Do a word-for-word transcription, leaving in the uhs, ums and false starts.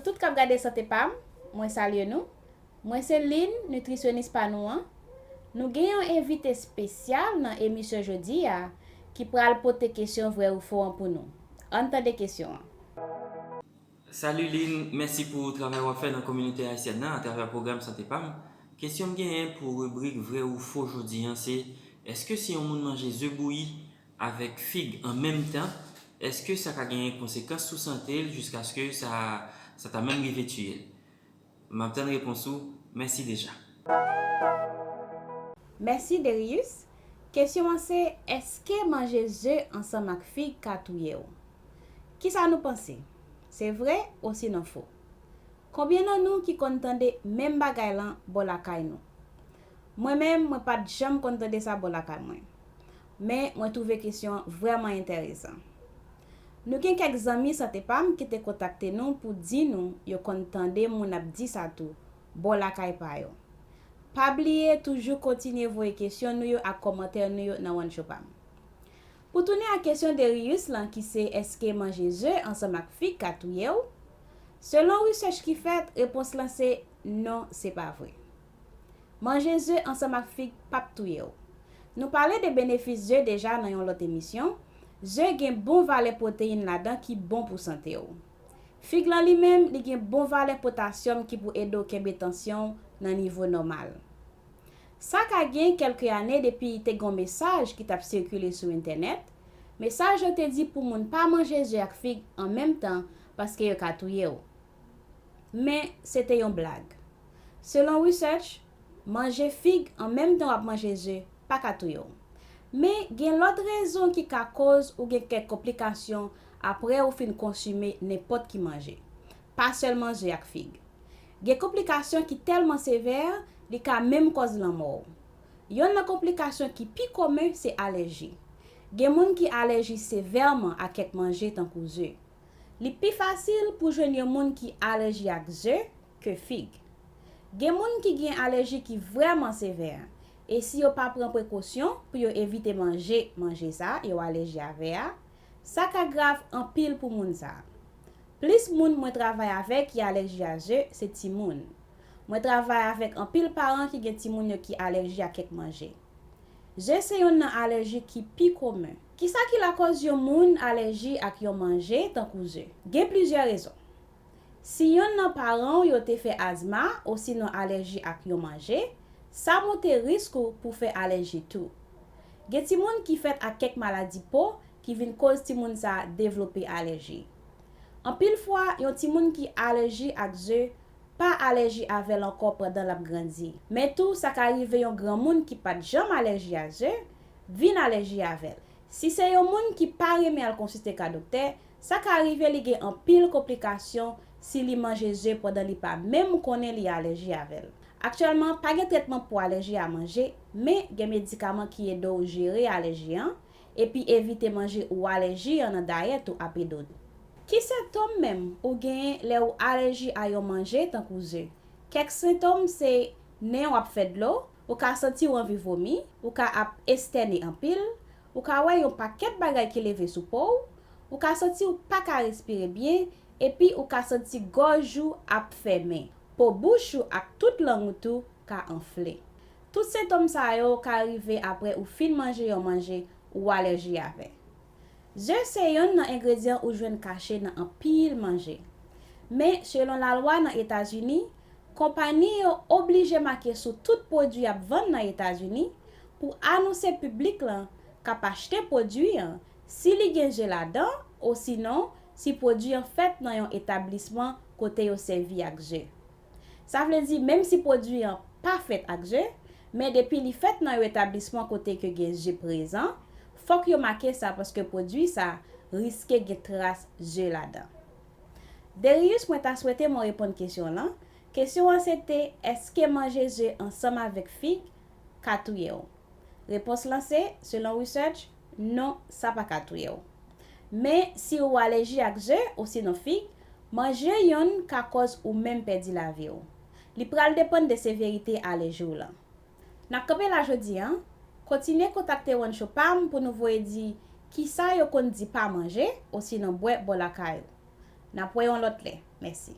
Tout k ap gade Sante Pa m, mwen salye nou. Mwen se Lynn, nitrisyonis pa nou an. Nou gen yon envite espesyal nan emisyon jodi a ki pral pote kesyon vrè ou fo an pou nou. Ann tande kesyon an. Salut Lynn, mèsi pou travay w ap fè nan kominote ayisyèn nan atravè pwogram Sante Pa m. Kesyon m genyen pou ribrik vrè ou fo jodi an se, èske si yon moun manje ze bouyi avèk fig an menm tan, èske sa ka genyen konsekans sou sante l jiskaske sa, sa ta menm rive tiye l? M ap tann repons ou, mèsi deja. Mèsi Derius. Kesyon an se, èske manje ze ansanm ak fig ka touye w? Kisa nou panse? Se vre osinon fo? Konbyen nan nou ki konn tande menm bagay lan bò lakay nou? Mwen menm, mwen pa t janm konn tande sa bò lakay mwen. Men, mwen twouve kesyon an vrèman enteresan. Nou gen kèk zanmi Sante Pa m ki te kontakte nou pou di nou yo konn tande moun ap di sa tou, bò lakay pa yo. Pa bliye toujou kontinye voye kesyon nou yo ak kòmantè nou yo nan One Show Pa m. Pou tounen ak kesyon Derius lan ki se èske manje ze ansanm ak fig ka touye w? Selon research ki fèt, repons lan se non, se pa vre. Manje ze ansanm ak fig p ap touye w. Nou pale de benefis ze deja nan yon lòt emisyon. Ze gen bon valè pwoteyin ladan ki bon pou sante w. Fig lan li menm, li gen bon valè potasyòm ki pou ede w kenbe tansyon w nan nivo nòmal. Sa ka gen kèlke ane depi te gen yon mesaj ki t ap sikile sou entènèt. Mesaj yo te di pou moun pa manje ze ak fig an menm tan paske yo ka touye w. Men, se te yon blag. Selon research, manje fig an menm tan w ap manje ze pa ka touye w. Men, gen lòt rezon ki ka koz ou gen kèk konplikasyon apre ou fin konsime nenpòt ki manje, pa sèlman ze ak fig. Gen konplikasyon ki tèlman sevè, li ka menm kòz lanmò w. Yonn nan konplikasyon ki pi komen se alèji. Gen moun ki alèji sevèman a kèk manje tankou ze. Li pi fasil pou jwenn yon moun ki alèji ak ze ke fig. Gen moun ki gen alèji ki vrèman sevè, e si yo pa pran prekosyon pou yo evite manje manje sa yo alèji avè a, sa ka grav anpil pou moun sa. Plis moun mwen travay avèk ki alèji a ze se timoun. Mwen travay avèk anpil paran ki gen timoun yo ki alèji a kèk manje. Ze se youn nan alèji ki pi komen. Kisa ki lakòz yon moun alèji ak yon manje tankou ze? Gen plizyè rezon. Si yonn nan paran w yo te fè azma osinon alèji ak yon manje, sa monte risk ou pou fè alèji tou. Gen timoun ki fèt ak kèk maladi po ki vin koz timoun sa a devlope alèji. Anpil fwa, yon timoun ki alèji ak ze pa alèji avè l ankò pandan l ap grandi. Men tou, sa ka rive yon granmoun ki pa t janm alèji a ze vin alèji avè l. Si se yon moun ki pa renmen al konsilte ka doktè, sa ka rive li gen anpil konplikasyon si li manje ze pandan li pa menm konnen li alèji avè l. Aktyèlman, pa gen trètman pou alèji a manje, men gen medikaman ki ede w jere alèji an, epi evite manje ou alèji an nan dayèt ou ap ede w. Ki sentòm menm ou genyen lè ou alèji a yon manje tankou ze? Kèk sentòm se nen w ap fè dlo, ou ka santi w anvi vomi, ou ka ap estène anpil, ou ka wè yon pakèt bagay ki leve sou po w, ou ka santi w pa ka respire byen, epi ou ka santi gòj ou ap fèmen. Po bouch ou ak tout lang ou tou ka anfle. Tout sentòm sa yo ka rive apre ou fin manje yon manje ou alèji avè. Ze se yonn nan engredyan ou jwenn kache nan anpil manje. Men, selon lalwa nan Etazini, konpayi yo oblije make sou tout pwodui y ap vann nan Etazini pou anonse piblik lan k ap achte pwodui an si li gen ze ladan osinon si pwodui an fèt nan yon etablisman kote yo sèvi ak ze. Sa vle di, menm si pwodui an pa fèt ak ze, men depi li fèt nan yon etablisman kote ke gen ze prezan, fòk yo make sa paske pwodui sa riske gen tras ze ladan. Derius, mwen ta swete mwen reponn kesyon lan. Kesyon an se te, èske manje ze ansanm avèk fig ka touye w? Repons lan se, selon research, non, sa pa ka touye w. Men, si ou alèji ak ze osinon fig, manje yonn ka kòz ou menm pèdi lavi w. Li pral depann de severite alèji w lan. N ap kanpe la jodi a. Kontinye kontakte One Show Pa m pou nou voye di kisa yo konn di pa manje osinon bwè bò lakay ou. N ap wè yon lòt lè. Mèsi.